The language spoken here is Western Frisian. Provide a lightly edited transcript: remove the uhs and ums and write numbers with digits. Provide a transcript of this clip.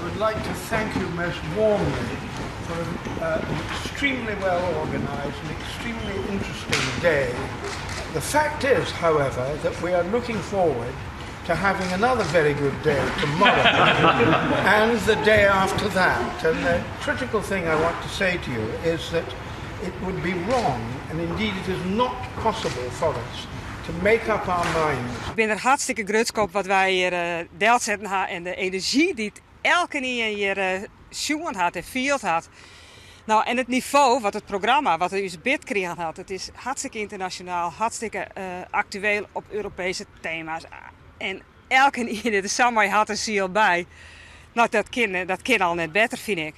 would like to thank you most warmly for an extremely well organized and extremely interesting day. The fact is, however, that we are looking forward to having another very good day tomorrow and the day after that. And the critical thing I want to say to you is that it would be wrong, and indeed it is not possible for us to make up our minds. Ik bin der hartstikke grutsk op wat wy hjir delsetten ha en de enerzjy dy't elkenien hjir sjoen hat en field hat. No, en it nivo wat it programma, wat ús bid krigen hat, it is hartstikke ynternasjonaal, hartstikke aktueel op Europeeske tema's. En elkenien der sa mei hert en siel by. No, dat kin al net better, fyn ik.